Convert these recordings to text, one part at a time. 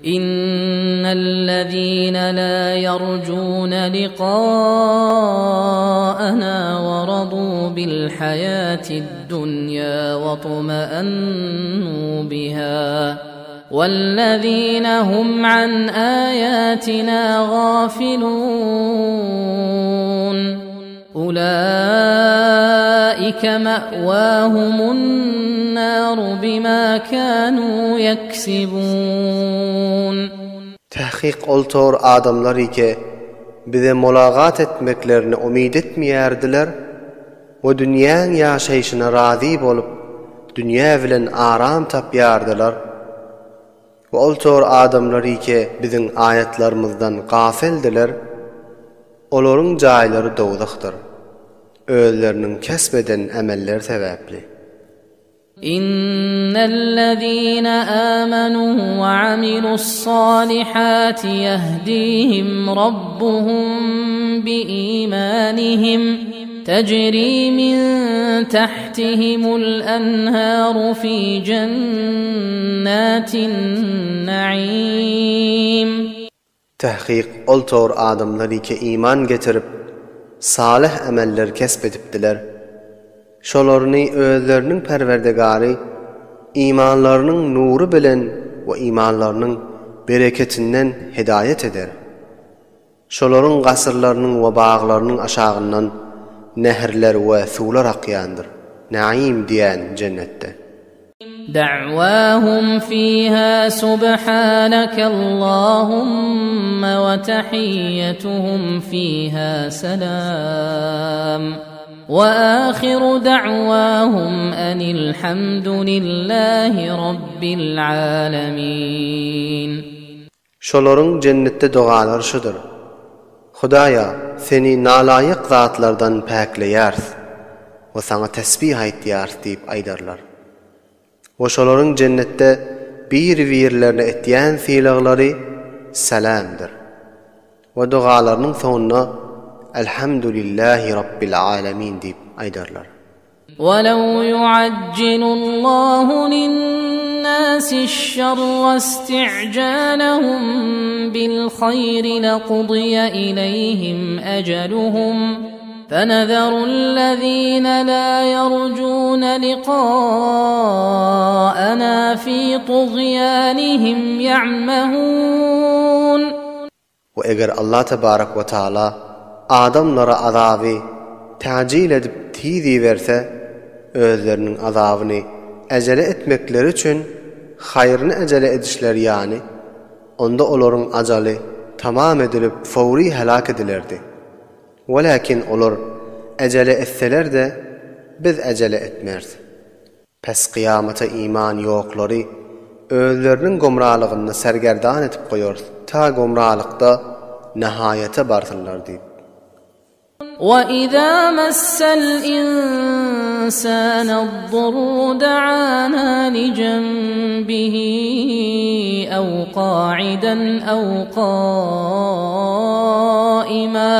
Innellezine la ýerjune liqa'ana we radu bil haýatid-dunýa we tuma'annu biha wellezine hum an aýatina gafilun Ulaika ma'wahumun naru bima kanu ýeksibun. Tahkyk ol tor adamlar ike bize molagat etmeklerini umyt etmeýärdiler we dünýäň ýaşaýşyna razy bolup dünýä bilen aram tapýardylar we ol tor adamlar ike biziň aýatlarymyzdan gafyldylar. Olaryň jaýlary dowzahdyr, özleriniň kesp eden emelleri sebäpli. Innellezine amenu we amilussalihati ýehdihim rabbuhum biimanihim tejri min tahtihimul enharu fi jennatin naim. Tahkyk ol tor adamlar ike iman getirip, salyh emeller kesp edipdiler. Şolaryny özleriniň Perwerdigary imanlarynyň nury bilen we imanlarynyň bereketinden hidaýat eder. Şolaryň gasyrlarynyň we baglarynyň aşagyndan nähirler we suwlar akýandyr, Naim diýen jennetde. Da'wahum fiha subhanakallahumma we tahiyyatuhum fiha salam we ahiru da'wahum anil hamdulillahi rabbil alamin. Şolaryň jennetde dogalary şudur, Hudaýa, Seni nalaýyk zatlardan päkleýäris we Saňa tesbih aýtýarys diýip aýdarlar. We şolaryň jennetde bir-birlerine etýän sylaglary salamdyr. We dogalarynyň soňunda Elhamdülillahi Rabbil Alemin diýip aýdarlar. Welew yuajjilullahu linnäsi şşerre isti'jalehum bil-haýri lequdiýe ileýhim ejeluhum fenezerullezine la ýerjune liqa'ana fi tugýanihim ýa'mehun. We eger Allah tebarek we taala adamlara azaby täjil edip tiz iberse, özleriniň azabyny ejele etmekleri üçin haýryny ejele edişleri ýaly, onda olaryň ajaly tamam edilip fowry heläk edilerdi. Welakin olar ejele etseler-de, biz ejele etmeris. Pes kyýamata iman ýoklary özleriniň gomralygynda sergerdan edip goýarys, ta gomralykda nahaýata barsynlar diýip. Wa-iza messel insanad-durru da'ana lijenbihi aw qa'idan aw qaima.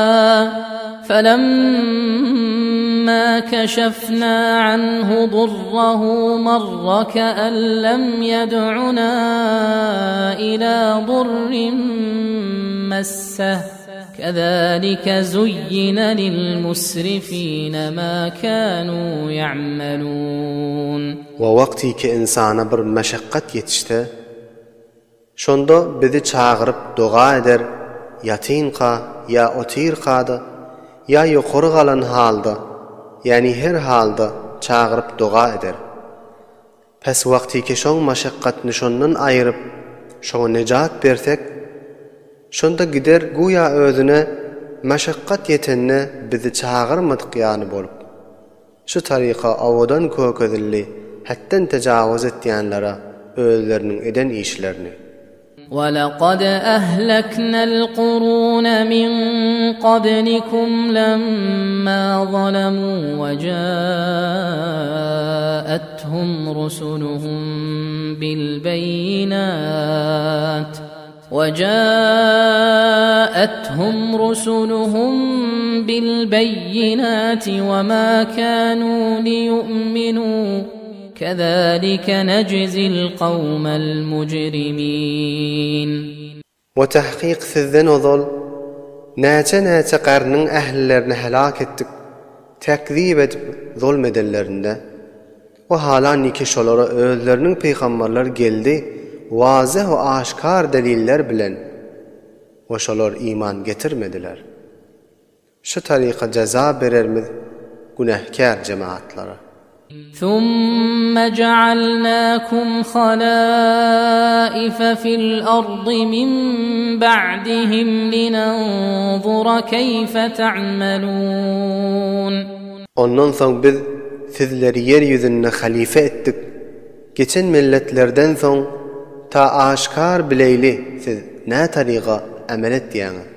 Felemma keşefna anhu durrahu marra ke'en lem yed'una ila durrin messeh kezalike zuyyine lil musrifine ma kanu ya'melun. We wagtyky ynsana bir meşakgat ýetişse, Şonda bizi çagyryp doga eder, ýatynka ýa otyrka-da, ýa ýokary galan halda, ýäni her halda çagyryp doga eder. Pes wagtyky şoň maşakgatny şondan aýyryp, şoňa nejat bersek, şonda gider güýa özüne maşakgat ýetende bizi çagyrmadyk ýaly bolup. Şu taryka owadan kökezildi hetden tejawuz etýänlere özleriniň eden işlerini. Walakad ahlaknal kuruna min qablikum lemma zalamu we jaethum rusuluhum bil beýinat. وجاءتهم رسلهم بالبينات وما كانوا ليؤمنوا. Kezalike nejzil kawmel mujrimin. We tahkyk sizden ozal näçe-näçe garnyň ählilerini helak etdik, tekzip edip zulm edenlerinde. We halaniki şolara özleriniň pygamberleri geldi wazyh we aşkar deliller bilen we şolar iman getirmediler. Şu taryka jaza berermiz günähkär jemaatlara. Summa ja'alnakum halaife fil ardy min ba'dihim linanzura keýfe ta'malun. Ondan soň biz sizleri ýer ýüzünde halyfa etdik, geçen milletlerden soň ta aşkar bileýli siz nä taryga amel etýäňiz.